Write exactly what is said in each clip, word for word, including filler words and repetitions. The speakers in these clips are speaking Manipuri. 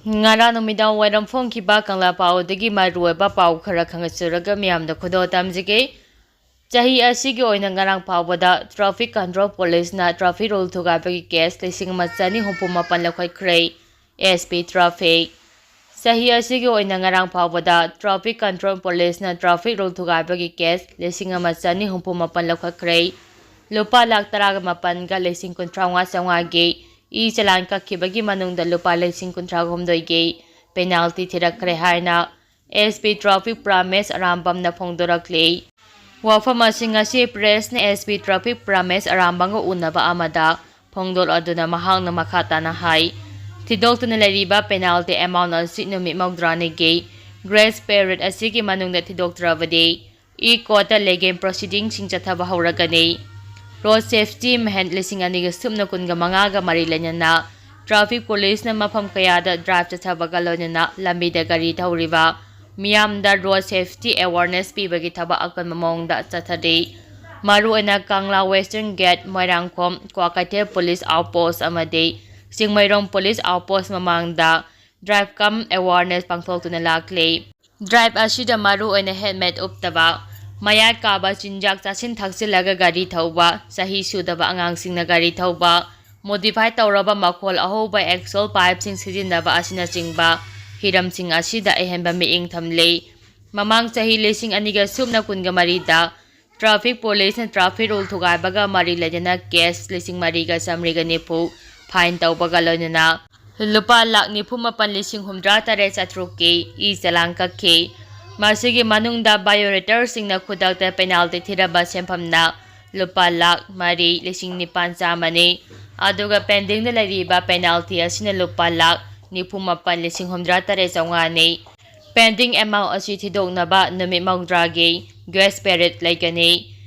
ꯉꯔꯥꯡ ꯅꯨꯃꯤꯗꯥꯡ ꯋꯥꯏꯔꯝ ꯐꯣꯡꯈꯤꯕ ꯀꯪꯂꯥ ꯄꯥꯎꯗꯒꯤ ꯃꯔꯨꯑꯣꯏꯕ ꯄꯥꯎ ꯈꯔ ꯈꯪꯍꯟꯖꯔꯒ ꯃꯤꯌꯥꯝꯗ ꯈꯨꯗꯣꯜ ꯇꯝꯖꯒꯦ꯫ ꯆꯍꯤ ꯑꯁꯤꯒꯤ ꯑꯣꯏꯅ ꯉꯔꯥꯡ ꯐꯥꯎꯕꯗ Traffic Control Policeꯅ traffic rule ꯊꯨꯒꯥꯏꯕꯒꯤ case ꯂꯤꯁꯤꯡ ꯑꯃ ꯆꯅꯤ ꯍꯨꯝꯐꯨ ꯃꯥꯄꯟ ꯂꯧꯈꯠꯈ꯭ꯔꯦ꯫ S P Traffic꯫ ꯆꯍꯤ ꯑꯁꯤꯒꯤ ꯑꯣꯏꯅ ꯉꯔꯥꯡ ꯐꯥꯎꯕꯗ Traffic Control Policeꯅ traffic rule ꯊꯨꯒꯥꯏꯕꯒꯤ case ꯂꯤꯁꯤꯡ ꯑꯃ ꯆꯅꯤ ꯍꯨꯝꯐꯨ ꯃꯥꯄꯟ ꯂꯧꯈꯠꯈ꯭ꯔꯦ꯫ ꯂꯨꯄꯥ ꯂꯥꯈ ꯇꯔꯥꯒ ꯃꯥꯄꯟꯒ ꯂꯤꯁꯤꯡ ꯀꯨꯟꯊ꯭ꯔꯥ ꯃꯉꯥ ꯆꯥꯝꯃꯉꯥꯒꯤ ꯏ ꯆꯂꯥꯟ ꯀꯛꯈꯤꯕꯒꯤ ꯃꯅꯨꯡꯗ ꯂꯨꯄꯥ ꯂꯤꯁꯤꯡ ꯀꯨꯟꯊ꯭ꯔꯥ ꯍꯨꯝꯗꯣꯏꯒꯤ penalty ꯊꯤꯔꯛꯈ꯭ꯔꯦ ꯍꯥꯏꯅ S P Traffic ꯄ꯭ꯔꯥꯃꯦꯁ ꯑꯔꯥꯝꯕꯝꯅ ꯐꯣꯡꯗꯣꯔꯛꯂꯤ꯫ ꯋꯥꯐꯝ ꯑꯁꯤ ꯉꯁꯤ pressꯅ S P Traffic ꯄ꯭ꯔꯥꯃꯦꯁ ꯑꯔꯥꯝꯕꯝꯒ ꯎꯅꯕ ꯑꯃꯗ ꯐꯣꯡꯗꯣꯔꯛꯗꯨꯅ ꯃꯍꯥꯛꯅ ꯃꯈꯥ ꯇꯥꯅ ꯍꯥꯏ, ꯊꯤꯗꯣꯛꯇꯨꯅ ꯂꯩꯔꯤꯕ penalty amount ꯑꯁꯤ ꯅꯨꯃꯤꯠ ꯃꯧꯗ꯭ꯔꯥꯅꯤꯒꯤ grace period ꯑꯁꯤꯒꯤ ꯃꯅꯨꯡꯗ ꯊꯤꯗꯣꯛꯇ꯭ꯔꯕꯗꯤ e-courtꯇ legal proceedingꯁꯤꯡ ꯆꯠꯊꯕ ꯍꯧꯔꯒꯅꯤ꯫ Road safety month ꯂꯤꯁꯤꯡ ꯑꯅꯤꯒ ꯁꯨꯞꯅ ꯀꯨꯟꯒ ꯃꯉꯥꯒ ꯃꯔꯤ ꯂꯩꯅꯅ traffic policeꯅ ꯃꯐꯝ ꯀꯌꯥꯗ drive ꯆꯠꯊꯕꯒ ꯂꯣꯏꯅꯅ ꯂꯝꯕꯤꯗ ꯒꯥꯔꯤ ꯊꯧꯔꯤꯕ ꯃꯤꯌꯥꯝꯗ road safety awareness ꯄꯤꯕꯒꯤ ꯊꯕꯛ ꯑꯀꯟꯕ ꯃꯑꯣꯡꯗ ꯆꯠꯊꯔꯤ꯫ ꯃꯔꯨꯑꯣꯏꯅ ꯀꯪꯂꯥ Western Gate, Moirangkhom, Kwakeithel police outpost ꯑꯃꯗꯤ ꯆꯤꯡꯃꯩꯔꯣꯡ police outpost ꯃꯃꯥꯡꯗ drive cum awareness ꯄꯥꯡꯊꯣꯛꯇꯨꯅ ꯂꯥꯛꯂꯤ꯫ Drive ꯑꯁꯤꯗ ꯃꯔꯨꯑꯣꯏꯅ helmet ꯎꯞꯇꯕ, ꯃꯌꯥꯏ ꯀꯥꯕ ꯆꯤꯟꯖꯥꯛ ꯆꯥꯁꯤꯟ ꯊꯛꯆꯤꯜꯂꯒ ꯒꯥꯔꯤ ꯊꯧꯕ, ꯆꯍꯤ ꯁꯨꯗꯕ ꯑꯉꯥꯡꯁꯤꯡꯅ ꯒꯥꯔꯤ ꯊꯧꯕ, modify ꯇꯧꯔꯕ ꯃꯈꯣꯜ ꯑꯍꯧꯕ exhaust pipeꯁꯤꯡ ꯁꯤꯖꯤꯟꯅꯕ ꯑꯁꯤꯅꯆꯤꯡꯕ ꯍꯤꯔꯝꯁꯤꯡ ꯑꯁꯤꯗ ꯑꯍꯦꯟꯕ ꯃꯤꯠꯌꯦꯡ ꯊꯝꯂꯤ꯫ ꯃꯃꯥꯡ ꯆꯍꯤ ꯂꯤꯁꯤꯡ ꯑꯅꯤꯒ ꯁꯨꯞꯅ ꯀꯨꯟꯒ ꯃꯔꯤꯗ traffic policeꯅ traffic rule ꯊꯨꯒꯥꯏꯕꯒ ꯃꯔꯤ ꯂꯩꯅꯅ case ꯂꯤꯁꯤꯡ ꯃꯔꯤꯒ ꯆꯥꯃꯔꯤꯒ ꯅꯤꯐꯨ fine ꯇꯧꯕꯒ ꯂꯣꯏꯅꯅ ꯂꯨꯄꯥ ꯂꯥꯈ ꯅꯤꯐꯨ ꯃꯥꯄꯟ ꯂꯤꯁꯤꯡ ꯍꯨꯝꯗ꯭ꯔꯥ ꯇꯔꯦꯠ ꯆꯥꯇ꯭ꯔꯨꯛꯀꯤ ꯏ ꯆꯂꯥꯟ ꯀꯛꯈꯤ꯫ ꯃꯁꯤꯒꯤ ꯃꯅꯨꯡꯗ violatorꯁꯤꯡꯅ ꯈꯨꯗꯛꯇ penalty ꯊꯤꯔꯕ ꯁꯦꯟꯐꯝꯅ ꯂꯨꯄꯥ ꯂꯥꯈ ꯃꯔꯤ ꯂꯤꯁꯤꯡ ꯅꯤꯄꯥꯟ ꯆꯥꯝꯃꯅꯤ꯫ ꯑꯗꯨꯒ pendingꯗ ꯂꯩꯔꯤꯕ penalty ꯑꯁꯤꯅ ꯂꯨꯄꯥ ꯂꯥꯈ ꯅꯤꯐꯨ ꯃꯥꯄꯟ ꯂꯤꯁꯤꯡ ꯍꯨꯝꯗ꯭ꯔꯥ ꯇꯔꯦꯠ ꯆꯥꯝꯃꯉꯥꯅꯤ꯫ Pending amount ꯑꯁꯤ ꯊꯤꯗꯣꯛꯅꯕ ꯅꯨꯃꯤꯠ ꯃꯧꯗ꯭ꯔꯥꯒꯤ grace period ꯂꯩꯒꯅꯤ꯫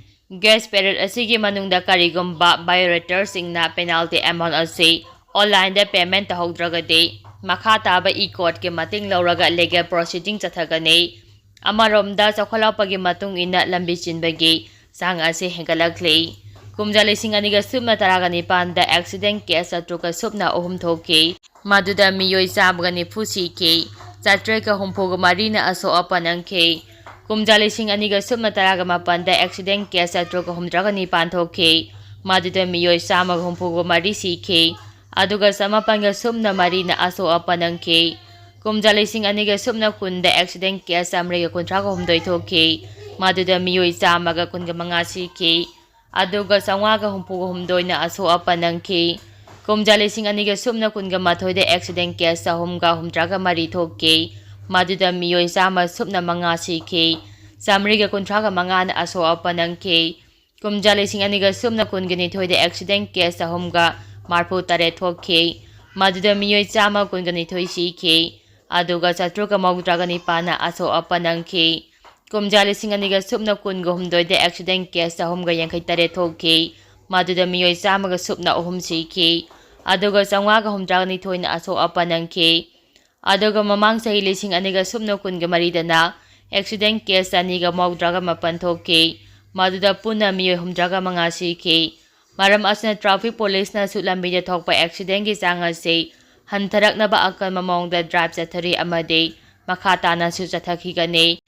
Grace period ꯑꯁꯤꯒꯤ ꯃꯅꯨꯡꯗ ꯀꯔꯤꯒꯨꯝꯕ violatorꯁꯤꯡꯅ penalty amount ꯑꯁꯤ onlineꯗ payment ꯇꯧꯍꯧꯗ꯭ꯔꯒꯗꯤ ꯃꯈꯥ ꯇꯥꯕ e-courtꯀꯤ ꯃꯇꯦꯡ ꯂꯧꯔꯒ legal proceeding ꯆꯠꯊꯒꯅꯤ꯫ ꯑꯃꯔꯣꯝꯗ ꯆꯥꯎꯈꯠꯂꯛꯄꯒꯤ ꯃꯇꯨꯡ ꯏꯟꯅ ꯂꯝꯕꯤ ꯆꯤꯟꯕꯒꯤ ꯆꯥꯡ ꯑꯁꯤ ꯍꯦꯟꯒꯠꯂꯛꯂꯤ꯫ ꯀꯨꯝꯖꯥ ꯂꯤꯁꯤꯡ ꯑꯅꯤꯒ ꯁꯨꯞꯅ ꯇꯔꯥꯒ ꯅꯤꯄꯥꯟꯗ accident case ꯆꯥꯇ꯭ꯔꯨꯛꯀ ꯁꯨꯞꯅ ꯑꯍꯨꯝ ꯊꯣꯛꯈꯤ꯫ ꯃꯗꯨꯗ ꯃꯤꯑꯣꯏ ꯆꯥꯝꯃꯒ ꯅꯤꯐꯨ ꯁꯤꯈꯤ, ꯆꯥꯇ꯭ꯔꯦꯠꯀ ꯍꯨꯝꯐꯨꯒ ꯃꯔꯤꯅ ꯑꯁꯣꯛ ꯑꯄꯟ ꯅꯪꯈꯤ꯫ ꯀꯨꯝꯖꯥ ꯂꯤꯁꯤꯡ ꯑꯅꯤꯒ ꯁꯨꯞꯅ ꯇꯔꯥꯒ ꯃꯥꯄꯟꯗ accident case ꯆꯥꯇ꯭ꯔꯨꯛꯀ ꯍꯨꯝꯗ꯭ꯔꯥꯒ ꯅꯤꯄꯥꯟ ꯊꯣꯛꯈꯤ, ꯃꯗꯨꯗ ꯃꯤꯑꯣꯏ ꯆꯥꯝꯃꯒ ꯍꯨꯝꯐꯨꯒ ꯃꯔꯤ ꯁꯤꯈꯤ, ꯑꯗꯨꯒ ꯆꯃꯥꯄꯟꯒ ꯁꯨꯞꯅ ꯃꯔꯤꯅ ꯑꯁꯣꯛ ꯑꯄꯟ ꯅꯪꯈꯤ꯫ ꯀꯨꯝꯖꯥ ꯂꯤꯁꯤꯡ ꯑꯅꯤꯒ ꯁꯨꯞꯅ ꯀꯨꯟꯗ accident case ꯆꯥꯃꯔꯤꯒ ꯀꯨꯟꯊ꯭ꯔꯥꯒ ꯍꯨꯝꯗꯣꯏ ꯊꯣꯛꯈꯤ, ꯃꯗꯨꯗ ꯃꯤꯑꯣꯏ ꯆꯥꯝꯃꯒ ꯀꯨꯟꯒ ꯃꯉꯥ ꯁꯤꯈꯤ, ꯑꯗꯨꯒ ꯆꯥꯝꯃꯉꯥꯒ ꯍꯨꯝꯐꯨꯒ ꯍꯨꯝꯗꯣꯏꯅ ꯑꯁꯣꯛ ꯑꯄꯟ ꯅꯪꯈꯤ꯫ ꯀꯨꯝꯖꯥ ꯂꯤꯁꯤꯡ ꯑꯅꯤꯒ ꯁꯨꯞꯅ ꯀꯨꯟꯒ ꯃꯥꯊꯣꯏꯗ accident case ꯆꯍꯨꯝꯒ ꯍꯨꯝꯗ꯭ꯔꯥꯒ ꯃꯔꯤ ꯊꯣꯛꯈꯤ, ꯃꯗꯨꯗ ꯃꯤꯑꯣꯏ ꯆꯥꯝꯃ ꯁꯨꯞꯅ ꯃꯉꯥ ꯁꯤꯈꯤ, ꯆꯥꯃꯔꯤꯒ ꯀꯨꯟꯊ꯭ꯔꯥꯒ ꯃꯉꯥꯅ ꯑꯁꯣꯛ ꯑꯄꯟ ꯅꯪꯈꯤ꯫ ꯀꯨꯝꯖꯥ ꯂꯤꯁꯤꯡ ꯑꯅꯤꯒ ꯁꯨꯞꯅ ꯀꯨꯟꯒ ꯅꯤꯊꯣꯏꯗ accident case ꯆꯍꯨꯝꯒ ꯃꯔꯐꯨ ꯇꯔꯦꯠ ꯊꯣꯛꯈꯤ, ꯃꯗꯨꯗ ꯃꯤꯑꯣꯏ ꯆꯥꯝꯃ ꯀꯨꯟꯒ ꯅꯤꯊꯣꯏ ꯁꯤꯈꯤ, ꯑꯗꯨꯒ ꯆꯥꯇ꯭ꯔꯨꯛꯀ ꯃꯧꯗ꯭ꯔꯥꯒ ꯅꯤꯄꯥꯟꯅ ꯑꯁꯣꯛ ꯑꯄꯟ ꯅꯪꯈꯤ꯫ ꯀꯨꯝꯖꯥ ꯂꯤꯁꯤꯡ ꯑꯅꯤꯒ ꯁꯨꯞꯅ ꯀꯨꯟꯒ ꯍꯨꯝꯗꯣꯏꯗ accident case ꯆꯍꯨꯝꯒ ꯌꯥꯡꯈꯩ ꯇꯔꯦꯠ ꯊꯣꯛꯈꯤ, ꯃꯗꯨꯗ ꯃꯤꯑꯣꯏ ꯆꯥꯝꯃꯒ ꯁꯨꯞꯅ ꯑꯍꯨꯝ ꯁꯤꯈꯤ, ꯑꯗꯨꯒ ꯆꯥꯝꯃꯉꯥꯒ ꯍꯨꯝꯗ꯭ꯔꯥꯒ ꯅꯤꯊꯣꯏꯅ ꯑꯁꯣꯛ ꯑꯄꯟ ꯅꯪꯈꯤ꯫ ꯑꯗꯨꯒ ꯃꯃꯥꯡ ꯆꯍꯤ ꯂꯤꯁꯤꯡ ꯑꯅꯤꯒ ꯁꯨꯞꯅ ꯀꯨꯟꯒ ꯃꯔꯤꯗꯅ accident case ꯆꯅꯤꯒ ꯃꯧꯗ꯭ꯔꯥꯒ ꯃꯥꯄꯟ ꯊꯣꯛꯈꯤ, ꯃꯗꯨꯗ ꯄꯨꯟꯅ ꯃꯤꯑꯣꯏ ꯍꯨꯝꯗ꯭ꯔꯥꯒ ꯃꯉꯥ ꯁꯤꯈꯤ꯫ ꯃꯔꯝ ꯑꯁꯤꯅ traffic policeꯅꯁꯨ ꯂꯝꯕꯤꯗ ꯊꯣꯛꯄ accidentꯀꯤ ꯆꯥꯡ ꯑꯁꯤ ꯍꯟꯊꯔꯛꯅꯕ ꯑꯀꯟꯕ ꯃꯑꯣꯡꯗ drive ꯆꯠꯊꯔꯤ ꯑꯃꯗꯤ ꯃꯈꯥ ꯇꯥꯅꯁꯨ ꯆꯠꯊꯈꯤꯒꯅꯤ꯫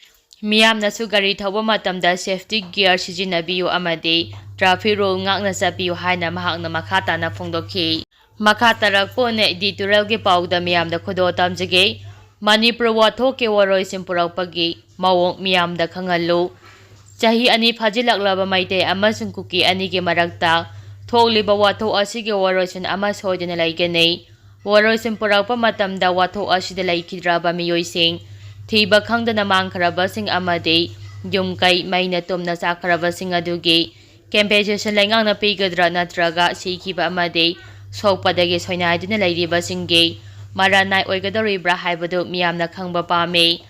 ꯃꯤꯌꯥꯝꯅꯁꯨ ꯒꯥꯔꯤ ꯊꯧꯕ ꯃꯇꯝꯗ safety gear ꯁꯤꯖꯤꯟꯅꯕꯤꯌꯨ ꯑꯃꯗꯤ traffic rule ꯉꯥꯛꯅ ꯆꯠꯄꯤꯌꯨ ꯍꯥꯏꯅ ꯃꯍꯥꯛꯅ ꯃꯈꯥ ꯇꯥꯅ ꯐꯣꯡꯗꯣꯛꯈꯤ꯫ ꯃꯈꯥ ꯇꯥꯔꯛꯄ ꯑꯣꯏꯅ editorialꯒꯤ ꯄꯥꯎꯗ ꯃꯤꯌꯥꯝꯗ ꯈꯨꯗꯣꯜ ꯇꯝꯖꯒꯦ꯫ ꯃꯅꯤꯄꯨꯔ ꯋꯥꯊꯣꯛꯀꯤ ꯋꯥꯔꯣꯏꯁꯤꯟ ꯄꯨꯔꯛꯄꯒꯤ ꯃꯑꯣꯡ ꯃꯤꯌꯥꯝꯗ ꯈꯪꯍꯜꯂꯨ꯫ ꯆꯍꯤ ꯑꯅꯤ ꯐꯥꯖꯤꯜꯂꯛꯂꯕ ꯃꯩꯇꯩ ꯑꯃꯁꯨꯡ ꯀꯨꯀꯤ ꯑꯅꯤꯒꯤ ꯃꯔꯛꯇ ꯊꯣꯛꯂꯤꯕ ꯋꯥꯊꯣꯛ ꯑꯁꯤꯒꯤ ꯋꯥꯔꯣꯏꯁꯤꯟ ꯑꯃ ꯁꯣꯏꯗꯅ ꯂꯩꯒꯅꯤ꯫ ꯋꯥꯔꯣꯏꯁꯤꯟ ꯄꯨꯔꯛꯄ ꯃꯇꯝꯗ ꯋꯥꯊꯣꯛ ꯑꯁꯤꯗ ꯂꯩꯈꯤꯗ꯭ꯔꯕ ꯃꯤꯑꯣꯏꯁꯤꯡ, ꯊꯤꯕ ꯈꯪꯗꯅ ꯃꯥꯡꯈ꯭ꯔꯕꯁꯤꯡ ꯑꯃꯗꯤ ꯌꯨꯝ ꯀꯩ ꯃꯩꯅ ꯇꯨꯝꯅ ꯆꯥꯛꯈ꯭ꯔꯕꯁꯤꯡ ꯑꯗꯨꯒꯤ compensation ꯂꯩꯉꯥꯛꯅ ꯄꯤꯒꯗ꯭ꯔꯥ ꯅꯠꯇ꯭ꯔꯒ ꯁꯤꯈꯤꯕ ꯑꯃꯗꯤ ꯁꯣꯛꯄꯗꯒꯤ ꯁꯣꯏꯅꯥꯏꯗꯨꯅ ꯂꯩꯔꯤꯕꯁꯤꯡꯒꯤ ꯃꯔꯥꯟ ꯅꯥꯏ ꯑꯣꯏꯒꯗꯧꯔꯤꯕ꯭ꯔꯥ ꯍꯥꯏꯕꯗꯨ ꯃꯤꯌꯥꯝꯅ ꯈꯪꯕ ꯄꯥꯝꯃꯤ꯫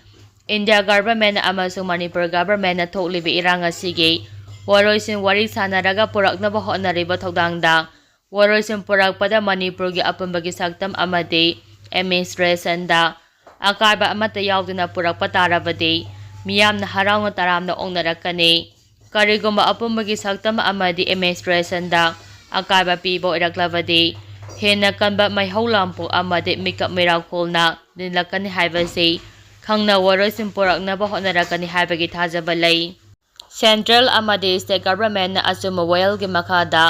India government ꯑꯃꯁꯨꯡ ꯃꯅꯤꯄꯨꯔ governmentꯅ ꯊꯣꯛꯂꯤꯕ ꯏꯔꯥꯡ ꯑꯁꯤꯒꯤ ꯋꯥꯔꯣꯏꯁꯤꯟ ꯋꯥꯔꯤ ꯁꯥꯅꯔꯒ ꯄꯨꯔꯛꯅꯕ ꯍꯣꯠꯅꯔꯤꯕ ꯊꯧꯗꯥꯡꯗ ꯋꯥꯔꯣꯏꯁꯤꯟ ꯄꯨꯔꯛꯄꯗ ꯃꯅꯤꯄꯨꯔꯒꯤ ꯑꯄꯨꯟꯕꯒꯤ ꯁꯛꯇꯝ ꯑꯃꯗꯤ administrationꯗ ꯑꯀꯥꯏꯕ ꯑꯃꯠꯇ ꯌꯥꯎꯗꯅ ꯄꯨꯔꯛꯄ ꯇꯥꯔꯕꯗꯤ ꯃꯤꯌꯥꯝꯅ ꯍꯔꯥꯎꯅ ꯇꯔꯥꯝꯅ ꯑꯣꯛꯅꯔꯛꯀꯅꯤ꯫ ꯀꯔꯤꯒꯨꯝꯕ ꯑꯄꯨꯟꯕꯒꯤ ꯁꯛꯇꯝ ꯑꯃꯗꯤ administrationꯗ ꯑꯀꯥꯏꯕ ꯄꯤꯕ ꯑꯣꯏꯔꯛꯂꯕꯗꯤ ꯍꯦꯟꯅ ꯀꯟꯕ ꯃꯩꯍꯧ ꯂꯥꯡꯄꯣꯛ ꯑꯃꯗꯤ ꯃꯤꯀꯞ ꯃꯤꯔꯥꯎꯈꯣꯜꯅ ꯅꯤꯜꯂꯛꯀꯅꯤ ꯍꯥꯏꯕꯁꯤ ꯈꯪꯅ ꯋꯥꯔꯣꯏꯁꯤꯟ ꯄꯨꯔꯛꯅꯕ ꯍꯣꯠꯅꯔꯛꯀꯅꯤ ꯍꯥꯏꯕꯒꯤ ꯊꯥꯖꯕ ꯂꯩ꯫ Central ꯑꯃꯗꯤ state governmentꯅ ꯑꯆꯨꯝꯕ ꯋꯥꯌꯦꯜꯒꯤ ꯃꯈꯥꯗ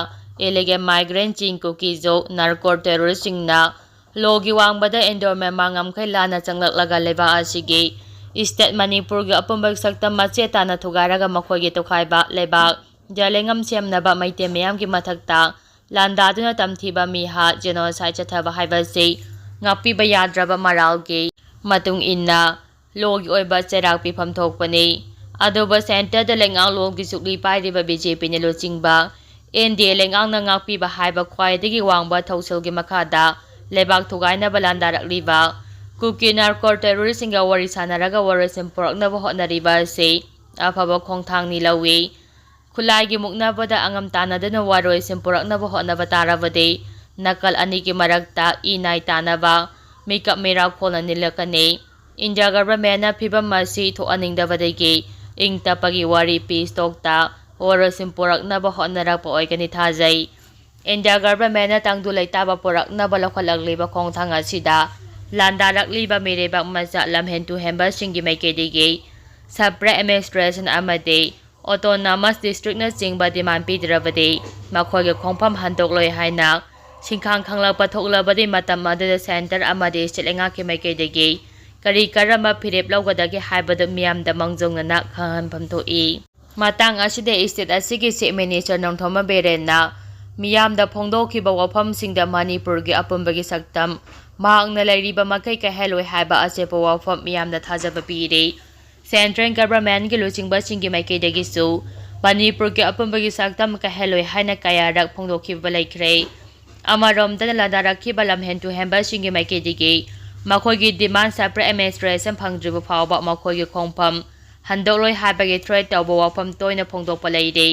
illegal migrant Chin Kuki-Zo narco terroristꯁꯤꯡꯅ ꯂꯣꯒꯤ ꯋꯥꯡꯃꯗ Indo-Myanmar ꯉꯝꯈꯩ ꯂꯥꯟꯅ ꯆꯪꯂꯛꯂꯒ ꯂꯩꯕꯥꯛ ꯑꯁꯤꯒꯤ state ꯃꯅꯤꯄꯨꯔꯒꯤ ꯑꯄꯨꯟꯕ ꯁꯛꯇꯝ ꯃꯆꯦꯠ ꯇꯥꯅ ꯊꯨꯒꯥꯏꯔꯒ ꯃꯈꯣꯏꯒꯤ ꯇꯣꯈꯥꯏꯕ ꯂꯩꯕꯥꯛ ꯖꯂꯦꯡꯉꯝ ꯁꯦꯝꯅꯕ ꯃꯩꯇꯩ ꯃꯤꯌꯥꯝꯒꯤ ꯃꯊꯛꯇ ꯂꯥꯟꯗꯥꯗꯨꯅ ꯇꯝꯊꯤꯕ ꯃꯤꯍꯥꯠ, genocide ꯆꯠꯊꯕ ꯍꯥꯏꯕꯁꯤ ꯉꯥꯛꯄꯤꯕ ꯌꯥꯗ꯭ꯔꯕ ꯃꯔꯥꯜꯒꯤ ꯃꯇꯨꯡ ꯏꯟꯅ ꯂꯣꯒꯤ ꯑꯣꯏꯕ ꯆꯩꯔꯥꯛ ꯄꯤꯐꯝ ꯊꯣꯛꯄꯅꯤ꯫ ꯑꯗꯨꯕꯨ centreꯗ ꯂꯩꯉꯥꯛꯂꯣꯟꯒꯤ ꯆꯨꯛꯂꯤ ꯄꯥꯏꯔꯤꯕ BJPꯅ ꯂꯨꯆꯤꯡꯕ NDA ꯂꯩꯉꯥꯛꯅ ꯉꯥꯛꯄꯤꯕ ꯍꯥꯏꯕ ꯈ꯭ꯋꯥꯏꯗꯒꯤ ꯋꯥꯡꯕ ꯊꯧꯁꯤꯜꯒꯤ ꯃꯈꯥꯗ ꯂꯩꯕꯥꯛ ꯊꯨꯒꯥꯏꯅꯕ ꯂꯥꯟꯗꯥꯔꯛꯂꯤꯕ Kuki narco terroristꯁꯤꯡꯒ ꯋꯥꯔꯤ ꯁꯥꯟꯅꯔꯒ ꯋꯥꯔꯣꯏꯁꯤꯟ ꯄꯨꯔꯛꯅꯕ ꯍꯣꯠꯅꯔꯤꯕ ꯑꯁꯤ ꯑꯐꯕ ꯈꯣꯡꯊꯥꯡꯅꯤ ꯂꯧꯏ꯫ ꯈꯨꯠꯂꯥꯏꯒꯤ ꯃꯨꯛꯅꯕꯗ ꯑꯉꯝ ꯇꯥꯟꯅꯗꯨꯅ ꯋꯥꯔꯣꯏꯁꯤꯟ ꯄꯨꯔꯛꯅꯕ ꯍꯣꯠꯅꯕ ꯇꯥꯔꯕꯗꯤ ꯅꯥꯀꯜ ꯑꯅꯤꯒꯤ ꯃꯔꯛꯇ ꯏ ꯅꯥꯏ ꯇꯥꯅꯕ ꯃꯤꯀꯞ ꯃꯤꯔꯥꯎꯈꯣꯜꯅ ꯅꯤꯜꯂꯛꯀꯅꯤ꯫ India governmentꯅ ꯐꯤꯚꯝ ꯑꯁꯤ ꯊꯣꯛꯍꯟꯅꯤꯡꯗꯕꯗꯒꯤ ꯏꯪ ꯇꯞꯄꯒꯤ ꯋꯥꯔꯤ peace talkꯇ ꯋꯥꯔꯣꯏꯁꯤꯟ ꯄꯨꯔꯛꯅꯕ ꯍꯣꯠꯅꯔꯛꯄ ꯑꯣꯏꯒꯅꯤ ꯊꯥꯖꯩ꯫ India governmentꯅ ꯇꯪꯗꯨ ꯂꯩꯇꯥꯕ ꯄꯨꯔꯛꯅꯕ ꯂꯧꯈꯠꯂꯛꯂꯤꯕ ꯈꯣꯡꯊꯥꯡ ꯑꯁꯤꯗ ꯂꯥꯟꯗꯥꯔꯛꯂꯤꯕ ꯃꯤꯔꯩꯕꯥꯛ ꯃꯆꯥ ꯂꯝꯍꯦꯟ ꯇꯨꯍꯦꯟꯕꯁꯤꯡꯒꯤ ꯃꯥꯏꯀꯩꯗꯒꯤ separate administration ꯑꯃꯗꯤ autonomous districtꯅꯆꯤꯡꯕ demand ꯄꯤꯗ꯭ꯔꯕꯗꯤ ꯃꯈꯣꯏꯒꯤ ꯈꯣꯡꯐꯝ ꯍꯟꯗꯣꯛꯂꯣꯏ ꯍꯥꯏꯅ ꯁꯤꯟꯈꯥꯡ ꯈꯪꯂꯛꯄ ꯊꯣꯛꯂꯕꯗꯤ ꯃꯇꯝ ꯑꯗꯨꯗ centre ꯑꯃꯗꯤ state ꯂꯩꯉꯥꯛꯀꯤ ꯃꯥꯏꯀꯩꯗꯒꯤ ꯀꯔꯤ ꯀꯔꯝꯕ ꯐꯤꯔꯦꯞ ꯂꯧꯒꯗꯒꯦ ꯍꯥꯏꯕꯗꯨ ꯃꯤꯌꯥꯝꯗ ꯃꯥꯡꯖꯧꯅꯅ ꯈꯪꯍꯟꯐꯝ ꯊꯣꯛꯏ꯫ ꯃꯇꯥꯡ ꯑꯁꯤꯗ state ꯑꯁꯤꯒꯤ Chief Minister ꯅꯣꯡꯊꯣꯝꯕꯝ ꯕꯤꯔꯦꯟꯅ ꯃꯤꯌꯥꯝꯗ ꯐꯣꯡꯗꯣꯛꯈꯤꯕ ꯋꯥꯐꯝꯁꯤꯡꯗ ꯃꯅꯤꯄꯨꯔꯒꯤ ꯑꯄꯨꯟꯕꯒꯤ ꯁꯛꯇꯝ ꯃꯍꯥꯛꯅ ꯂꯩꯔꯤꯕ ꯃꯈꯩ ꯀꯥꯏꯍꯜꯂꯣꯏ ꯍꯥꯏꯕ ꯑꯆꯦꯠꯄ ꯋꯥꯐꯝ ꯃꯤꯌꯥꯝꯗ ꯊꯥꯖꯕ ꯄꯤꯔꯤ꯫ Central governmentꯀꯤ ꯂꯨꯆꯤꯡꯕꯁꯤꯡꯒꯤ ꯃꯥꯏꯀꯩꯗꯒꯤꯁꯨ ꯃꯅꯤꯄꯨꯔꯒꯤ ꯑꯄꯨꯟꯕꯒꯤ ꯁꯛꯇꯝ ꯀꯥꯏꯍꯜꯂꯣꯏ ꯍꯥꯏꯅ ꯀꯌꯥꯔꯛ ꯐꯣꯡꯗꯣꯛꯈꯤꯕ ꯂꯩꯈ꯭ꯔꯦ꯫ ꯑꯃꯔꯣꯝꯗꯅ ꯂꯥꯟꯗꯥꯔꯛꯈꯤꯕ ꯂꯝꯍꯦꯟ ꯇꯨꯍꯦꯟꯕꯁꯤꯡꯒꯤ ꯃꯥꯏꯀꯩꯗꯒꯤ ꯃꯈꯣꯏꯒꯤ demand separate administration ꯐꯪꯗ꯭ꯔꯤꯕ ꯐꯥꯎꯕ ꯃꯈꯣꯏꯒꯤ ꯈꯣꯡꯐꯝ ꯍꯟꯗꯣꯛꯂꯣꯏ ꯍꯥꯏꯕꯒꯤ threat ꯇꯧꯕ ꯋꯥꯐꯝ ꯇꯣꯏꯅ ꯐꯣꯡꯗꯣꯛꯄ ꯂꯩꯔꯤ꯫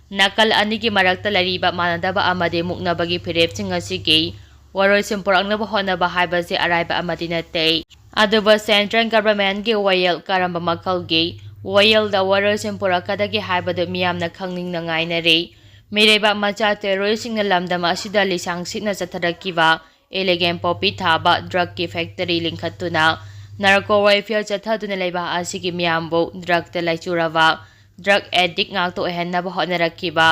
ꯅꯥꯀꯜ ꯑꯅꯤꯒꯤ ꯃꯔꯛꯇ ꯂꯩꯔꯤꯕ ꯃꯥꯟꯅꯗꯕ ꯑꯃꯗꯤ ꯃꯨꯛꯅꯕꯒꯤ ꯐꯤꯔꯦꯞꯁꯤꯡ ꯑꯁꯤꯒꯤ ꯋꯥꯔꯣꯏꯁꯤꯟ ꯄꯨꯔꯛꯅꯕ ꯍꯣꯠꯅꯕ ꯍꯥꯏꯕꯁꯤ ꯑꯔꯥꯏꯕ ꯑꯃꯗꯤ ꯅꯠꯇꯦ꯫ ꯑꯗꯨꯕꯨ central governmentꯀꯤ ꯋꯥꯌꯦꯜ ꯀꯔꯝꯕ ꯃꯈꯜꯒꯤ ꯋꯥꯌꯦꯜꯗ ꯋꯥꯔꯣꯏꯁꯤꯟ ꯄꯨꯔꯛꯀꯗꯒꯦ ꯍꯥꯏꯕꯗꯨ ꯃꯤꯌꯥꯝꯅ ꯈꯪꯅꯤꯡꯅ ꯉꯥꯏꯅꯔꯤ꯫ ꯃꯤꯔꯩꯕꯥꯛ ꯃꯆꯥ ꯇꯦꯔꯣꯔꯤꯁꯁꯤꯡꯅ ꯂꯝꯗꯝ ꯑꯁꯤꯗ ꯂꯤꯁꯥꯡ ꯁꯤꯠꯅ ꯆꯠꯊꯔꯛꯈꯤꯕ ꯏꯂꯤꯒꯦꯟ ꯄꯣꯄꯤ ꯊꯥꯕ ꯗ꯭ꯔꯒꯀꯤ ꯐꯦꯛꯇꯔꯤ ꯂꯤꯡꯈꯠꯇꯨꯅ ꯅꯥꯔꯀꯣ ꯋꯦꯜꯐꯤꯌꯔ ꯆꯠꯊꯗꯨꯅ ꯂꯩꯕ ꯑꯁꯤꯒꯤ ꯃꯤꯌꯥꯝꯕꯨ ꯗ꯭ꯔꯒꯇ ꯂꯩꯆꯨꯔꯕ ꯗ꯭ꯔꯒ ꯑꯦꯗꯤꯛ ꯉꯥꯛꯇ ꯑꯣꯏꯍꯟꯅꯕ ꯍꯣꯠꯅꯔꯛꯈꯤꯕ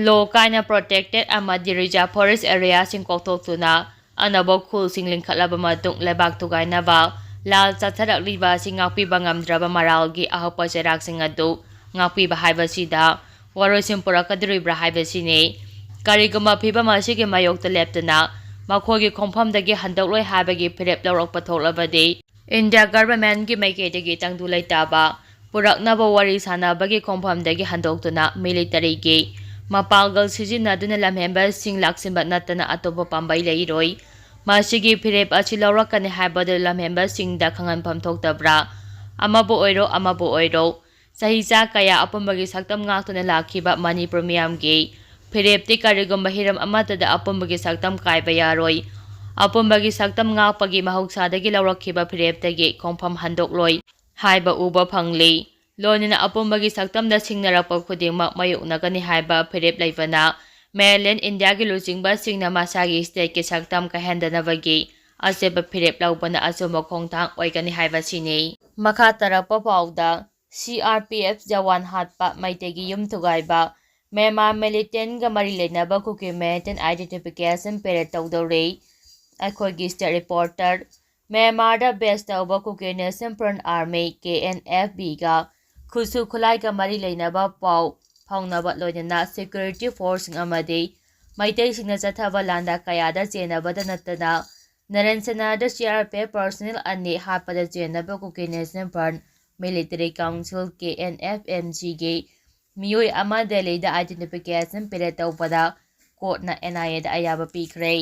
ꯂꯣ ꯀꯥꯏꯅ ꯄ꯭ꯔꯣꯇꯦꯛꯇꯦꯠ ꯑꯃꯗꯤ ꯔꯤꯖꯥꯔꯚ ꯐꯣꯔꯦꯁ ꯑꯦꯔꯤꯌꯥꯁꯤꯡ ꯀꯣꯛꯊꯣꯛꯇꯨꯅ ꯑꯅꯧꯕ ꯈꯨꯜꯁꯤꯡ ꯂꯤꯡꯈꯠꯂꯕ ꯃꯇꯨꯡ ꯂꯩꯕꯥꯛ ꯊꯨꯒꯥꯏꯅꯕ ꯂꯥꯜ ꯆꯠꯊꯔꯛꯂꯤꯕ ꯑꯁꯤ ꯉꯥꯛꯄꯤꯕ ꯉꯝꯗ꯭ꯔꯕ ꯃꯔꯥꯜꯒꯤ ꯑꯍꯛꯄ ꯆꯩꯔꯥꯛꯁꯤꯡ ꯑꯗꯨ ꯉꯥꯛꯄꯤꯕ ꯍꯥꯏꯕꯁꯤꯗ ꯋꯥꯔꯣꯏꯁꯤꯟ ꯄꯨꯔꯛꯀꯗꯧꯔꯤꯕ꯭ꯔꯥ ꯍꯥꯏꯕꯁꯤꯅꯤ꯫ ꯀꯔꯤꯒꯨꯝꯕ ꯐꯤꯚꯝ ꯑꯁꯤꯒꯤ ꯃꯥꯌꯣꯛꯇ ꯂꯦꯞꯇꯨꯅ ꯃꯈꯣꯏꯒꯤ ꯈꯣꯡꯐꯝꯗꯒꯤ ꯍꯟꯗꯣꯛꯂꯣꯏ ꯍꯥꯏꯕꯒꯤ ꯐꯤꯔꯦꯞ ꯂꯧꯔꯛꯄ ꯊꯣꯛꯂꯕꯗꯤ, ꯏꯟꯗꯤꯌꯥ ꯒꯚꯔꯟꯃꯦꯟꯠꯀꯤ ꯃꯥꯏꯀꯩꯗꯒꯤ ꯇꯪꯗꯨ ꯂꯩꯇꯥꯕ ꯄꯨꯔꯛꯅꯕ ꯋꯥꯔꯤ ꯁꯥꯅꯕꯒꯤ ꯈꯣꯡꯐꯝꯗꯒꯤ ꯍꯟꯗꯣꯛꯇꯨꯅ ꯃꯤꯂꯤꯇꯔꯤꯒꯤ ꯃꯄꯥꯡꯒꯜ ꯁꯤꯖꯤꯟꯅꯗꯨꯅ ꯂꯝꯍꯦꯟꯕꯁꯤꯡ ꯂꯥꯛꯁꯤꯟꯕ ꯅꯠꯇꯅ ꯑꯇꯣꯞꯄ ꯄꯥꯝꯕꯩ ꯂꯩꯔꯣꯏ꯫ ꯃꯁꯤꯒꯤ ꯐꯤꯔꯦꯞ ꯑꯁꯤ ꯂꯧꯔꯛꯀꯅꯤ ꯍꯥꯏꯕꯗꯨ ꯂꯝꯍꯦꯟꯕꯁꯤꯡꯗ ꯈꯪꯍꯟꯐꯝ ꯊꯣꯛꯇꯕ꯭ꯔꯥ? ꯑꯃꯕꯨ ꯑꯣꯏꯔꯣ, ꯑꯃꯕꯨ ꯑꯣꯏꯔꯣ, ꯆꯍꯤ ꯆꯥ ꯀꯌꯥ ꯑꯄꯨꯟꯕꯒꯤ ꯁꯛꯇꯝ ꯉꯥꯛꯇꯨꯅ ꯂꯥꯛꯈꯤꯕ ꯃꯅꯤꯄꯨꯔ ꯃꯤꯌꯥꯝꯒꯤ ꯐꯤꯔꯦꯞꯇꯤ ꯀꯔꯤꯒꯨꯝꯕ ꯍꯤꯔꯝ ꯑꯃꯠꯇꯗ ꯑꯄꯨꯟꯕꯒꯤ ꯁꯛꯇꯝ ꯀꯥꯏꯕ ꯌꯥꯔꯣꯏ꯫ ꯑꯄꯨꯟꯕꯒꯤ ꯁꯛꯇꯝ ꯉꯥꯛꯄꯒꯤ ꯃꯍꯧꯁꯥꯗꯒꯤ ꯂꯧꯔꯛꯈꯤꯕ ꯐꯤꯔꯦꯞꯇꯒꯤ ꯈꯣꯡꯐꯝ ꯍꯟꯗꯣꯛꯂꯣꯏ ꯍꯥꯏꯕ ꯎꯕ ꯐꯪꯂꯤ꯫ ꯂꯣꯏꯅꯅ ꯑꯄꯨꯟꯕꯒꯤ ꯁꯛꯇꯝꯗ ꯁꯤꯡꯅꯔꯛꯄ ꯈꯨꯗꯤꯡꯃꯛ ꯃꯥꯌꯣꯛꯅꯒꯅꯤ ꯍꯥꯏꯕ ꯐꯤꯔꯦꯞ ꯂꯩꯕꯅ ꯃꯦꯟꯂꯦꯟ ꯏꯟꯗꯤꯌꯥꯒꯤ ꯂꯨꯆꯤꯡꯕꯁꯤꯡꯅ ꯃꯁꯥꯒꯤ ꯁ꯭ꯇꯦꯠꯀꯤ ꯁꯛꯇꯝ ꯀꯥꯏꯍꯟꯗꯅꯕꯒꯤ ꯑꯆꯦꯠꯄ ꯐꯤꯔꯦꯞ ꯂꯧꯕꯅ ꯑꯆꯨꯝꯕ ꯈꯣꯡꯊꯥꯡ ꯑꯣꯏꯒꯅꯤ ꯍꯥꯏꯕꯁꯤꯅꯤ꯫ ꯃꯈꯥ ꯇꯥꯔꯛꯄ ꯄꯥꯎꯗ, C R P F Jawan ꯍꯥꯠꯄ, ꯃꯩꯇꯩꯒꯤ ꯌꯨꯝ ꯊꯨꯒꯥꯏꯕ, ꯃ꯭ꯌꯥꯟꯃꯥꯔ ꯃꯤꯂꯤꯇꯦꯟꯒ ꯃꯔꯤ ꯂꯩꯅꯕ ꯀꯨꯀꯤ ꯃꯤꯂꯤꯇꯦꯟ ꯑꯥꯏꯗꯦꯟꯇꯤꯐꯤꯀꯦꯁꯟ ꯄꯦꯔꯦꯗ ꯇꯧꯗꯧꯔꯤ꯫ ꯑꯩꯈꯣꯏꯒꯤ ꯁ꯭ꯇꯦꯠ ꯔꯤꯄꯣꯔꯇꯔ꯫ ꯃ꯭ꯌꯥꯟꯃꯥꯔꯗ ꯕꯦꯁ ꯇꯧꯕ Kuki national front army, K N F ꯕꯤꯒ ꯈꯨꯠꯁꯨ ꯈꯨꯠꯂꯥꯏꯒ ꯃꯔꯤ ꯂꯩꯅꯕ ꯄꯥꯎ ꯐꯥꯎꯅꯕ, ꯂꯣꯏꯅꯅ ꯁꯦꯀ꯭ꯌꯨꯔꯤꯇꯤ ꯐꯣꯔꯁꯁꯤꯡ ꯑꯃꯗꯤ ꯃꯩꯇꯩꯁꯤꯡꯅ ꯆꯠꯊꯕ ꯂꯥꯟꯗꯥ ꯀꯌꯥꯗ ꯆꯦꯟꯅꯕꯗ ꯅꯠꯇꯅ Naren ꯁꯦꯅꯥꯗ C R P F personnel ꯑꯅꯤ ꯍꯥꯠꯄꯗ ꯆꯦꯟꯅꯕ Kuki national front military council, K N F M ꯖꯤꯒꯤ ꯃꯤꯑꯣꯏ ꯑꯃ ꯗꯦꯜꯂꯤꯗ ꯑꯥꯏꯗꯦꯟꯇꯤꯐꯤꯀꯦꯁꯟ ꯄꯦꯔꯦꯗ ꯇꯧꯕꯗ ꯀꯣꯔꯠꯅ ꯑꯦꯟ ꯑꯥꯏ ꯑꯦꯗ ꯑꯌꯥꯕ ꯄꯤꯈ꯭ꯔꯦ꯫